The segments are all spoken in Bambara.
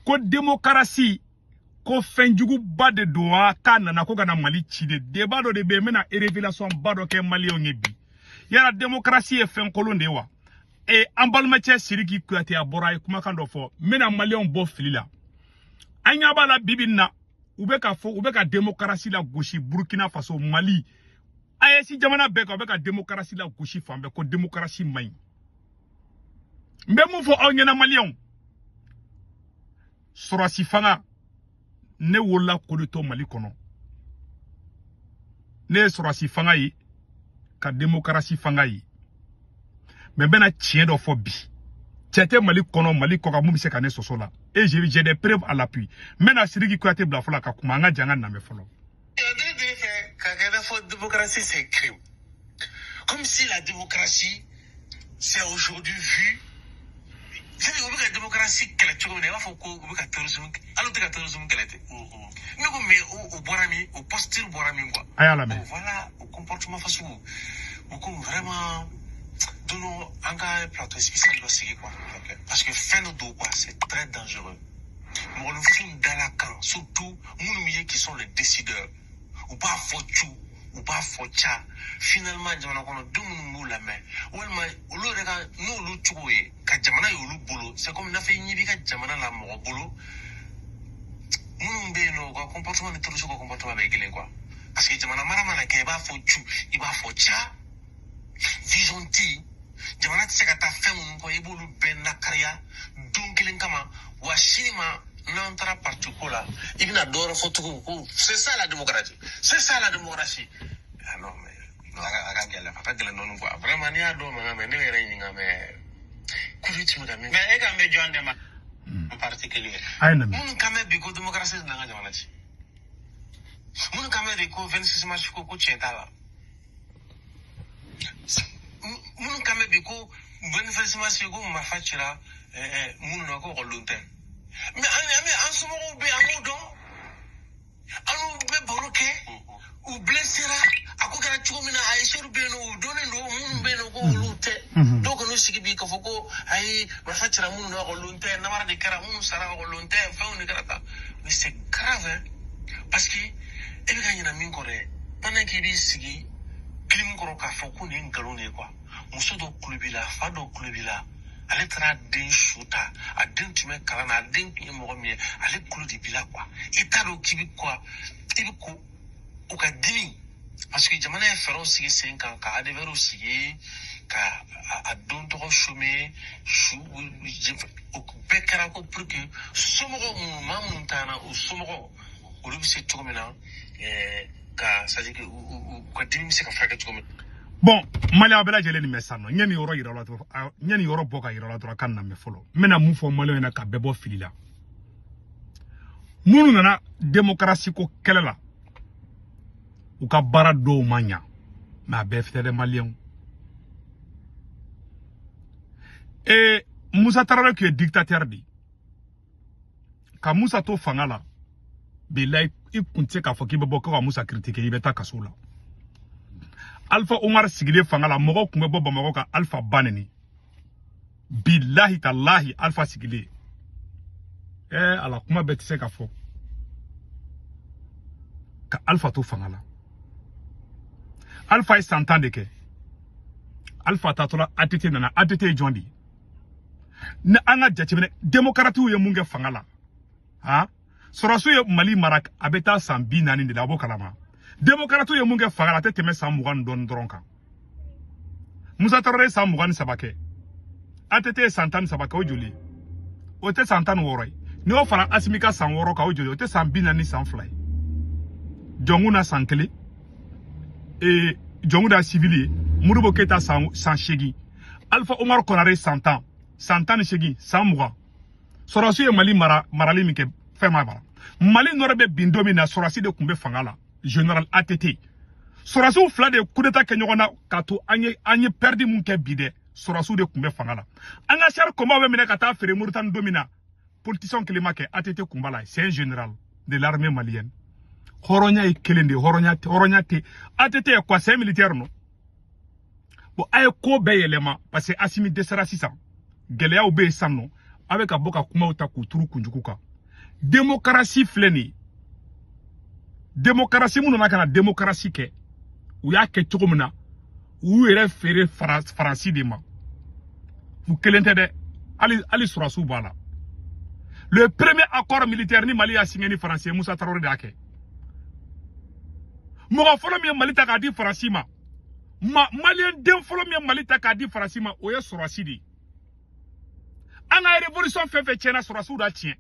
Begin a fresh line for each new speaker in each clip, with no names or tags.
Ko démocratie ko fɛnjuguba de don wa, k'a nana ko ka na Mali ci de. Débat dɔ de bɛ yen, n bɛna révélation ba dɔ kɛ maliyɛnw ye bi. Yala démocratie ye fɛn kolon de ye wa? E an balimacɛ Sidiki Kuyate, a bɔra, a ye kumakan dɔ fɔ. N bɛna maliyɛnw bɔ fili la. An ɲɛ b'a la bi bi in na, u bɛ ka fɔ u bɛ ka démocratie la gosi Burkina Faso, Mali, AES jamana bɛɛ kan. U bɛ ka démocratie la gosi fan bɛɛ, ko démocratie man ɲi. N bɛ mun fɔ aw ɲɛna, maliyɛnw? Sɔrɔsi fanga, ne wolola k'o de to Mali kɔnɔ. Ne ye sɔrɔsi fanga ye ka démocratie fanga ye, mais n bɛna tiɲɛ dɔ fɔ bi. Cɛ tɛ Mali kɔnɔ, Mali kɔ kan, mun bɛ se ka ne sɔsɔ la. Et j'ai des preuves à l'appui. N bɛna Sidiki Kuyate bila fɔlɔ ka kuma. An ka jan, an ka lamɛn fɔlɔ.
Démocratie, c'est crime. Comme si la démocratie, c'est aujourd'hui vu. C'est-à-dire, u bɛ ka démocratie kɛlɛ cogo min na, i b'a fɔ ko u bɛ ka terrorisme, hali u tɛ ka terrorisme kɛlɛ ten. Ne ko mais o bɔra min, o posture bɔra min quoi?
A y'a lamɛn.
Bon, voilà, o comportement fasugu, o ko vraiment don dɔ an ka plateau spécial dɔ sigi quoi. Parce que fɛn dɔ don quoi, c'est très dangereux. Mɔgɔninfin dala kan, surtout minnu ye qui sont les décideurs. U b'a fɔ cu, u b'a fɔ ca. Finalement, jamana kɔnɔ den minnu b'u lamɛn, walima olu yɛrɛ ka n'olu cogo ye ka jamana ye olu bolo, c'est comme n'a fɔ i ɲɛ b'i ka jamana la mɔgɔ bolo minnu bɛ yen nɔ, u ka comportement ni terroriste ka comportement bɛɛ ye kelen quoi. Parce que jamana mara mana kɛ, i b'a fɔ cu, i b'a fɔ ca, vision tɛ yen, jamana tɛ se ka taa fɛn minnu kɔ, i b'olu bɛɛ nakariya don kelen kama. Wa sini ma, n'an taara parti ko la, i bɛna dɔ wɛrɛ fɔ tugun ko c'est ça la démocratie, c'est ça la démocratie. Ah non, mais non, a ka gɛlɛn, a ka gɛlɛn dɔɔnin quoi. Vraiment, n'i y'a dɔn mankan mɛn, ne yɛrɛ ɲininka, mais kudu ti bɛ ka min.
Mais e kan bɛ jɔn de ma en particulier?
A ye lamɛn.
Minnu kan bɛ bi ko démocratie nana an ka jamana ci, minnu kan bɛ de ko 26 mars ko tiɲɛ t'a la, minnu kan bɛ bi ko 26 mars ko marifa cira minnu na, ko ekɔlidenw tɛ. Mais an bɛ an somɔgɔw bɛ yen, an b'u dɔn, an n'u bɛ baro kɛ, u blessera, a ko kɛra cogo min na, a ye bɛ yen nɔ, u dɔnnen don, minnu bɛ yen nɔ ko olu tɛ. Dɔw kɔni sigi bi k'a fɔ ko ayi, marifa cira minnu na, ekɔlidenw tɛ, namara de kɛra, minnu sara, ekɔlidenw tɛ, fɛnw de kɛra tan. Mais c'est grave hein, parce que e bɛ ka ɲinɛ min kɔ dɛ, pendant k'i b'i sigi clim kɔrɔ k'a fɔ ko nin ye nkalon de ye quoi. Muso dɔ kulo b'i la, fa dɔ kulo b'i la, ale taara den su ta, a den tun bɛ kalan na, a den tun ye mɔgɔ min ye, ale kulo de b'i la quoi. I t'a dɔn k'i bɛ quoi, i bɛ ko u ka dimi, parce que jamana ye fɛɛrɛw sigi sen kan ka ADVRw sigi ka a don tɔgɔ chômer su, o bɛɛ kɛra ko pour que somɔgɔw minnu, maa minnu taara, u somɔgɔw olu bɛ se cogo min na ka, c'est à dire que u ka dimi bɛ se ka furakɛ cogo min.
Bon, maliyɛn bɛɛ lajɛlen, nin bɛ san nɔ, n ye nin yɔrɔ yira la dɔrɔn, n ye nin yɔrɔ bɔ ka yira la dɔrɔn ka na mɛn fɔlɔ. N bɛna mun fɔ maliyɛnw ɲɛna ka bɛɛ bɔ fili la? Minnu nana démocratie ko kɛlɛ la, u ka baara dɔw ma ɲa, mais a bɛɛ tɛ dɛ, maliyɛnw. Ee, Musa Tarawele tun ye dictateur de ye. Ka Musa to fanga la, bilayi, i kun tɛ se k'a fɔ k'i bɛ bɔ ko ka Musa critiquer, i bɛ taa kaso la. Alpha Umar sigilen fanga la, mɔgɔw tun bɛ bɔ Bamakɔ ka Alpha ba neni. Bilahi talahi, Alpha sigilen, ala, kuma bɛɛ tɛ se ka fɔ. Ka Alpha to fanga la, Alpha ye san 10 de kɛ. Alpha taatɔla, ATT nana. ATT ye jɔn de ye? Ni an ka jateminɛ, démocrates ye mun kɛ fanga la? Han, sɔrɔsiw ye Mali mara, a bɛ taa san 40 de la, a b'o kalama. Démocrates ye mun kɛ fanga la? A tɛ tɛmɛ san 20 ni dɔɔnin dɔrɔn kan. Musa Tarawele ye san 23 kɛ, ATT ye san 13 kɛ, o joli? O tɛ san 16 ye? N'i y'o fara Asimi ka san 6 kan, o joli? O tɛ san 42 ye? Jɔnkun na san kelen, ee, Jɔnkun da civil ye. Modibo Keyita san 8, Alpha Umar Konare san 10, san 18, san 20. Sɔrɔsiw ye Mali mara, marali min kɛ, fɛn ma mara. Mali nɔrɔ bɛ bin don min na, sɔrɔsi de tun bɛ fanga la, général ATT. Sɔrɔsiw fila de ye coup d'état kɛ ɲɔgɔn na k'a to an ye perdu mun kɛ bi dɛ, sɔrɔsiw de tun bɛ fanga la. An ka char combat bɛ minɛ ka taa feere Moritani don min na, politicien kelen ma kɛ, ATT kun b'a la. C'est un général de l'armée malienne. Hɔrɔnya ye kelen de ye, hɔrɔnya tɛ, hɔrɔnya tɛ ATT ye quoi. C'est un militaire, non? Bon, a ye ko bɛɛ yɛlɛma parce que Asimi dɛsɛra sisan, gɛlɛyaw bɛ yen sisan nɔ, a bɛ ka bɔ ka kumaw ta k'u turu kunjugu kan. Démocratie filɛ nin ye, démocratie mun nana ka na démocratie kɛ, u y'a kɛ cogo min na, u y'u yɛrɛ feere Faransi de ma. U kelen tɛ dɛ, hali sɔrɔsiw b'a la. Le premier accord militaire ni Mali y'a signé ni Faransi ye, Musa Tarawele de y'a kɛ. Mɔgɔ fɔlɔ min ye Mali ta k'a di Faransi ma, Maliyɛn den fɔlɔ min ye Mali ta k'a di Faransi ma, o ye sɔrɔsi de ye. An ka révolution fɛn fɛn tiɲɛna, sɔrɔsiw da tiɲɛ.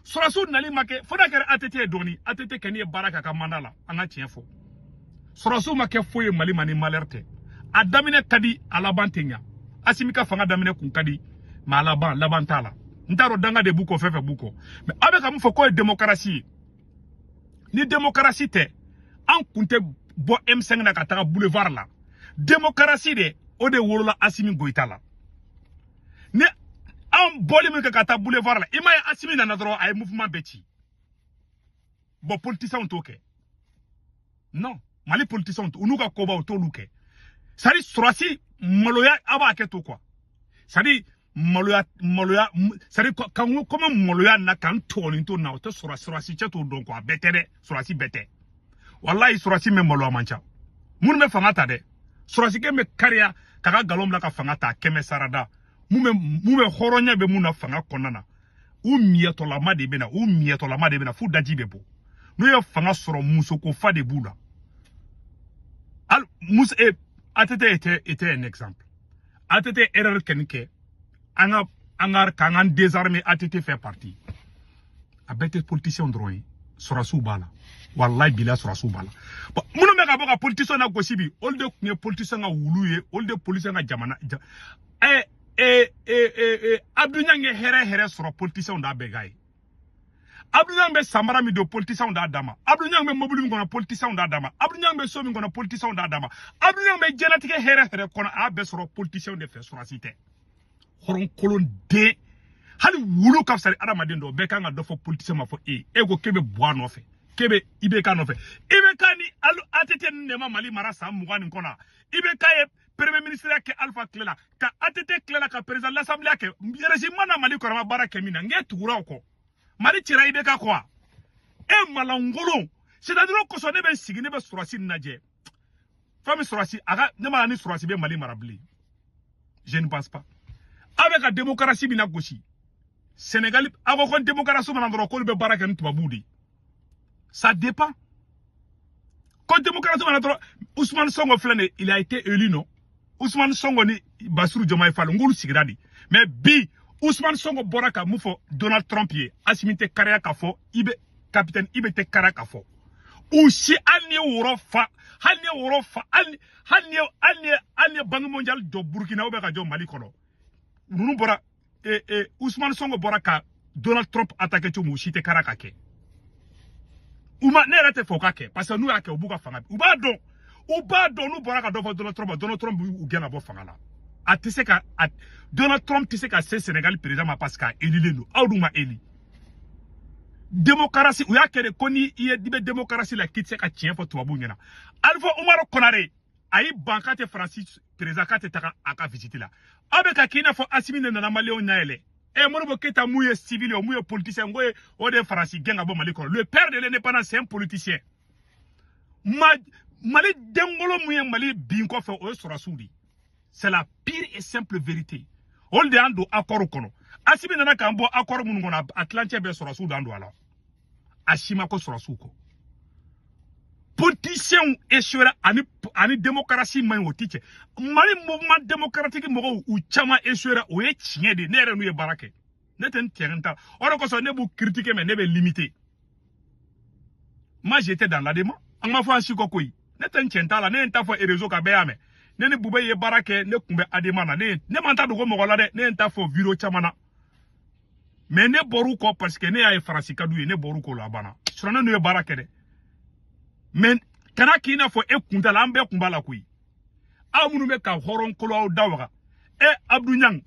Sɔrɔsiw nali ma kɛ fo n'a kɛra ATT ye dɔɔni. ATT kɛ n'i ye baara kɛ a ka mandat la, an ka tiɲɛ fɔ, sɔrɔsiw ma kɛ foyi ye Mali ma ni malheur tɛ. A daminɛ ka di, a laban tɛ ɲa. Asimi ka fanga daminɛ kun ka di, mais a laban, laban t'a la. N t'a dɔn danga de b'u kɔ, fɛn fɛn b'u kɔ, mais aw bɛ ka mun fɔ k'o ye démocratie ye? Ni démocratie tɛ, an kun tɛ bɔ M5 na ka taga boulevard la. Démocratie de, o de wolola Asimi Goïta la. Ni an bɔli min kɛ ka taa boulevard la, i m'a ye Asimi nana dɔrɔn, a ye mouvement bɛɛ ci. Bon, politiciens t'o kɛ. Non, Mali politiciens u n'u ka kobaw t'olu kɛ. C'est à dire sɔrɔsi maloya, a b'a kɛ to quoi. C'est à dire maloya, maloya, c'est à dire ka n ko comme maloya na ka n tɔgɔnin to na, o tɛ sɔrɔsi cɛ t'o dɔn quoi. A bɛɛ tɛ dɛ, sɔrɔsi bɛɛ tɛ. Walayi, sɔrɔsi min maloya man ca. Minnu bɛ fanga ta dɛ, sɔrɔsikɛ bɛ kariya k'a ka nkalon bila ka fanga ta 100 sarada. Mun bɛ hɔrɔnya bɛ mun na fanga kɔnɔna na, u miyɛtɔlama de bɛ na, u miyɛtɔlama de bɛ na f'u daji bɛ bɔ. N'u ye fanga sɔrɔ, musoko fa de b'u la. Al Musa ATT était un exemple. ATT erreur kɛ nin kɛ, an ka k'an ka désarmer. ATT fait partie. A bɛɛ tɛ politicien dɔrɔn ye, sɔrɔsiw b'a la. Walayi bila, sɔrɔsiw b'a la. Bon, minnu bɛ ka bɔ ka politicien na gosi bi, olu de tun ye politicien ka wulu ye, olu de politicien ka jamana ja. Ɛ ɛ ɛ ɛ Abdou Niang ye hɛrɛ hɛrɛ sɔrɔ, politicien d'a bɛɛ ka ye. Abdou Niang bɛ samara min don, politicien d'a d'a ma. Abdou Niang bɛ mobili min kɔnɔ, politicien d'a d'a ma. Abdou Niang bɛ so min kɔnɔ, politicien d'a d'a ma. Abdou Niang bɛ diɲɛlatigɛ hɛrɛ hɛrɛ kɔnɔ, a y'a bɛɛ sɔrɔ politicien de fɛ, sɔrɔsi tɛ. Hɔrɔnkolon den, hali wulu ka fisa ni adamaden dɔ. Bɛɛ kan ka dɔ fɔ politicien ma fɔ e ko k'e bɛ bɔ a nɔfɛ, k'e bɛ IBK nɔfɛ. IBK ni ATT ni de ma Mali mara san 20 nin kɔnɔ. IBK ye premier ministre kɛ Alpha tile la, ka ATT tile la, ka président de l'assemblée kɛ. Régime ma na Mali kɔnɔ, ma baara kɛ min na, n k'e tugura o kɔ. Mali cira IBK kɔ wa? E malangolon. C'est à dire o kosɔn ne bɛ sigi, ne bɛ sɔrɔsi nin lajɛ. Fɛn min sɔrɔsi a ka ne ma ni sɔrɔsi bɛ Mali mara bilen, je ne pense pas. Aw bɛ ka démocratie min na gosi Sénégal, aw ko ko démocratie mana dɔrɔn k'olu bɛ baara kɛ ni tubabuw de ye. Ça dépend. Ko démocratie mana dɔrɔn, Ousmane Sonko filɛ nin ye, il a été élu, non? Ousmane Sonko ni Bassirou Diomaye Faye, n k'olu sigira de. Mais bi Ousmane Sonko bɔra ka mun fɔ Donald Trump ye? Asimi tɛ kariya k'a fɔ, i bɛ capitaine i bɛ tɛ kariya k'a fɔ. U si, hali ni ye woro fa, hali ni ye woro fa, hali ni ye Banque mondiale jɔ Burkina ou bien ka jɔ Mali kɔnɔ, ninnu bɔra Ousmane Sonko bɔra ka Donald Trump attaqué cogo min, u si tɛ kariya ka kɛ. U ma, ne yɛrɛ tɛ fɛ u ka kɛ, parce que n'u y'a kɛ, u b'u ka fanga, u b'a dɔn, u b'a dɔn. N'u bɔra ka dɔ fɔ Donald Trump ma, Donald Trump b'u gɛn ka bɔ fanga la. A tɛ se ka a, Donald Trump tɛ se ka se Sénégal président ma, parce que a élilen don. Aw dun ma éli. Démocratie, u y'a kɛ de ko ni i ye i bɛ démocratie la, k'i tɛ se ka tiɲɛ fɔ tubabuw ɲɛna. Alpha Umaru Konare a y'i ban k'a tɛ Faransi président, k'a tɛ taga a ka visite la. Aw bɛ ka k'i n'a fɔ Asimi de nana Maliyɛnw ɲɛ yɛlɛ. Modibo Keita mun ye civil ye, o mun ye politicien, n ko ye o de ye Faransi gɛn ka bɔ Mali kɔnɔ. Le père de l'indépendance, c'est un politicien. Ma Mali denkolo mun ye Mali bin kɔfɛ, o ye sɔrɔsiw de ye. C'est la pire et simple vérité. Olu de y'an don accord kɔnɔ. Asimi nana k'an bɔ accord minnu kɔnɔ, a tilancɛ bɛɛ sɔrɔsiw d'an don a la. A si ma ko sɔrɔsiw kɔ. Politiciens échouera ani démocratie man ɲi, o ti cɛ. Mali mouvement démocratique mɔgɔw, u caman échouera, o ye tiɲɛ de ye. Ne yɛrɛ n'u ye baara kɛ, ne tɛ n tiɲɛ ta. O de kosɔn ne b'u critiquer, mais ne bɛ limiter. Moi, j'étais dans l'ADEMA. An ma fɔ an si kɔ koyi. Ne tɛ n tiɲɛ t'a la, ne ye n ta fɔ réseau kan, bɛɛ y'a mɛn. Ne ni Bube ye baara kɛ, ne tun bɛ ADEMA na. Ne ma n ta dogo mɔgɔ la dɛ, ne ye n ta fɔ vidéo caman na. Mais ne bɔr'u kɔ parce que ne y'a ye Faransi ka d'u ye, ne bɔr'u kɔ la, a banna. Sinon ne n'u ye baara kɛ dɛ. Mais kana k'i n'a fɔ e kun t'a la, an bɛɛ kun b'a la koyi. Aw minnu bɛ ka hɔrɔnkolo aw da waga, e Abdou Niang,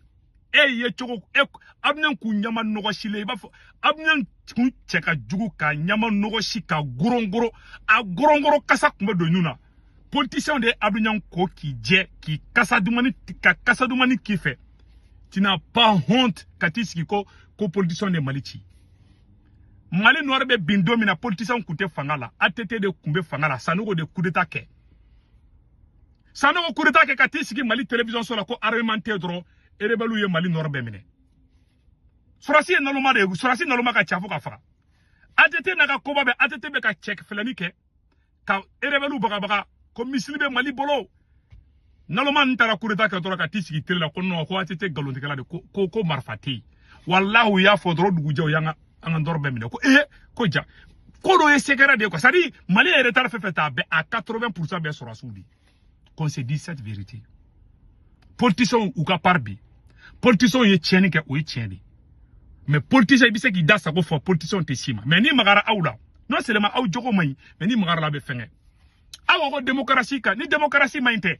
e ye cogo e Abdou Niang kun ɲama nɔgɔsilen, i b'a fɔ Abdou Niang kun cɛ ka jugu ka ɲama nɔgɔsi ka gorongoro, a gorongoro kasa kun bɛ don ɲun na. Politicien de ye Abdou Niang ko k'i jɛ, k'i kasa dumani, ka kasa dumani k'i fɛ. Tu n'as pas honte ka t'i sigi ko politicien de Mali ci? Mali nord bɛ bin don min na politiciens kun tɛ fanga la, ATT de kun bɛ fanga la. Sanogo de coup d'état kɛ. Sanogo coup d'état kɛ ka t'i sigi Mali télévision so la ko armement tɛ dɔrɔn, rebelle ye Mali nord bɛɛ minɛ. Sɔrɔsi ye naloma de ye, sɔrɔsi naloma ka ca fo ka faga. ATT n'a ka koba bɛ, ATT bɛ ka cɛ filɛni kɛ ka rebelle bagabaga ko missile bɛ Mali bolo. Naloma n taara coup d'état kɛ dɔrɔn ka t'i sigi télé la ko non, ko ATT nkalontigɛla de, ko marifa tɛ yen. Walahi, u y'a fɔ dɔrɔn, dugujɛ u y'an ka an ka nord bɛɛ minɛ. Ko ee, ko ja ko dɔ ye secret de ye quoi. C'est à dire Mali ye retard fɛn fɛn ta, a bɛɛ à 80% bɛɛ sɔrɔsiw de. Qu'on se dise cette vérité, politiciens u ka part bi, politiciens ye tiɲɛni kɛ, o ye tiɲɛ de. Mais politicien, i bɛ se k'i da sago fɔ, politiciens tɛ s'i ma. Mais ni magara aw la, non seulement aw jogo man ɲi, mais ni magara la a bɛ fɛngɛ. Aw ko ko démocratie ka ni démocratie man ɲi tɛ.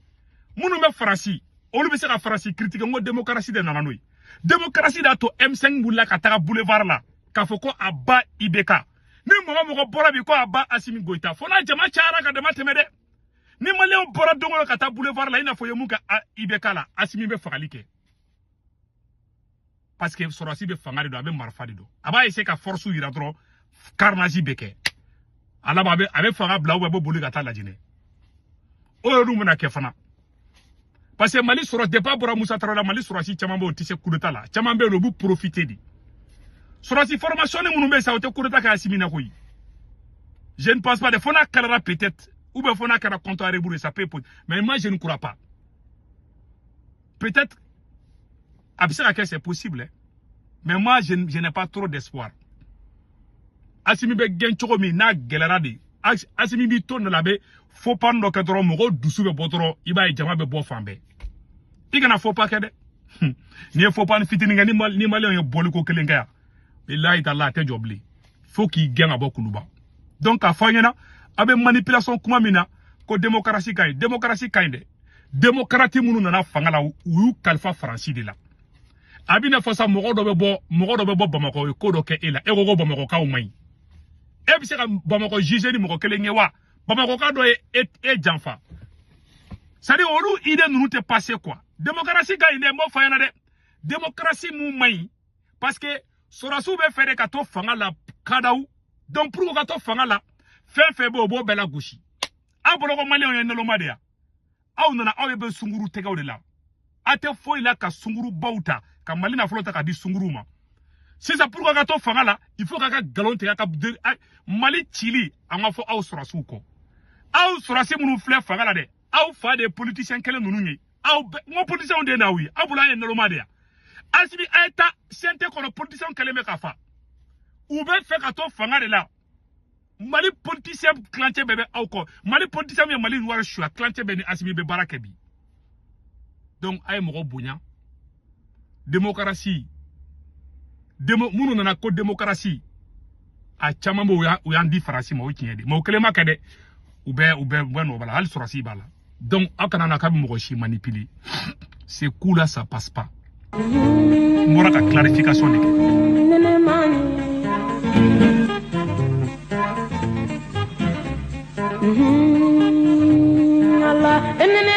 Minnu bɛ Faransi, olu bɛ se ka Faransi critiquer. N ko démocratie de nana n'o ye. Démocratie de y'a to M5 wulila ka taga boulevard la k'a fɔ ko a ba IBK. Ni mɔgɔ mɔgɔ bɔra bi ko a ba Assimi Goïta, fo n'a jama cayara ka dama tɛmɛ dɛ. Ni maliyɛnw bɔra don o don ka taa boulevard la, i n'a fɔ i ye mun kɛ IBK la, Assimi bɛ fagali kɛ. Parce que sɔrɔsi bɛ fanga de dɔn, a bɛ marifa de dɔn. A b'a essayer ka force yira dɔrɔn, carnage bɛ kɛ. A laban a bɛ fanga bila ou bien a bɛ boli ka taa Lajinɛ. O yɛrɛ dun bɛna kɛ fana. Parce que Mali sɔrɔ depuis a bɔra Musa Tarawele la, Mali sɔrɔsi caman bɛ yen, o tɛ se coup d'état la. Caman bɛ yen nɔ, u b'u profiter de. Sɔrɔsi formation ni minnu bɛ yen sa, o tɛ coup d'état kɛ Assimi na koyi. Je ne pense pas de fo n'a kɛra peut-être, ou bien fo n'a kɛra compte à rebours, ça peut être, mais moi je ne crois pas. Peut-être a bɛ se ka kɛ, c'est possible hein. Mais moi je n'ai pas trop d'espoir. Assimi bɛ gɛn cogo min n'a gɛlɛyara de, Assimi b'i to nin la, a bɛ faux pas dɔ kɛ dɔrɔn, mɔgɔw dusu bɛ bɔ dɔrɔn, i b'a ye jama bɛ bɔ fan bɛɛ. I kana faux pas kɛ dɛ. N'i ye faux pas ni fitinin kɛ, ni maliyɛnw ye bɔliko kelen kɛ yan, bilahi taala, a tɛ jɔ bilen fo k'i gɛn ka bɔ Kuluba. Donc k'a fɔ aw ɲɛna, aw bɛ manipulation kuma min na ko démocratie ka ɲi, démocratie ka ɲi dɛ. Démocrate minnu nana fanga la, u y'u kalifa Faransi de la. A bɛ n'a fɔ sa, mɔgɔ dɔ bɛ bɔ Bamakɔ, o ye ko dɔ kɛ e la, e ko ko Bamakɔkaw man ɲi. E bɛ se ka Bamakɔ juger ni mɔgɔ kelen ye wa? Bamakɔka dɔ ye e janfa. C'est à dire olu idée ninnu tɛ passer quoi. Démocratie ka ɲi dɛ, n b'o fɔ a ɲɛna dɛ. Démocratie mun man ɲi, parce que sɔrɔsiw bɛ fɛ de ka to fanga la kadaw. Donc pour que ka to fanga la, fɛn fɛn bɛ yen, o b'o bɛɛ lagosi. Aw bolo ko maliyɛnw ye naloma de ya. Aw nana, aw bɛ sunkuru tɛgɛw de la, aw tɛ foyi la ka sunkurubaw ta ka Mali nafolo ta ka di sunkuruw ma. Sisan pour que ka to fanga la, il faut k'a ka nkalon tigɛ ka Mali cili. An ka fɔ aw sɔrɔsiw kɔ, aw sɔrɔsi minnu filɛ fanga la dɛ, aw fa de ye politicien kelen ninnu ye. Aw bɛɛ n ko politicien de ye n'aw ye, aw bolo an ye naloma de ya. Asimi, a ye taa CNT kɔnɔ, politicien kɛlen bɛ ka fa, u bɛ fɛ ka to fanga de la. Mali politicien kilancɛ bɛɛ bɛ aw kɔ. Mali politicien min ye Mali wari suya, kilancɛ bɛɛ ni Asimi bɛ baara kɛ bi. Donc a ye mɔgɔ bonya. Démocratie demo minnu nana ko démocratie, a caman bɛ u y'an di Faransi ma, o ye tiɲɛ de. Mais o kelen ma kɛ dɛ, u bɛ nɔ b'a la, hali sɔrɔsi b'a la. Donc aw kana na k'a bɛ mɔgɔ si manipuler. Ce coup là, ça passe pas. N bɔra ka clarification de kɛ.
Allah enene.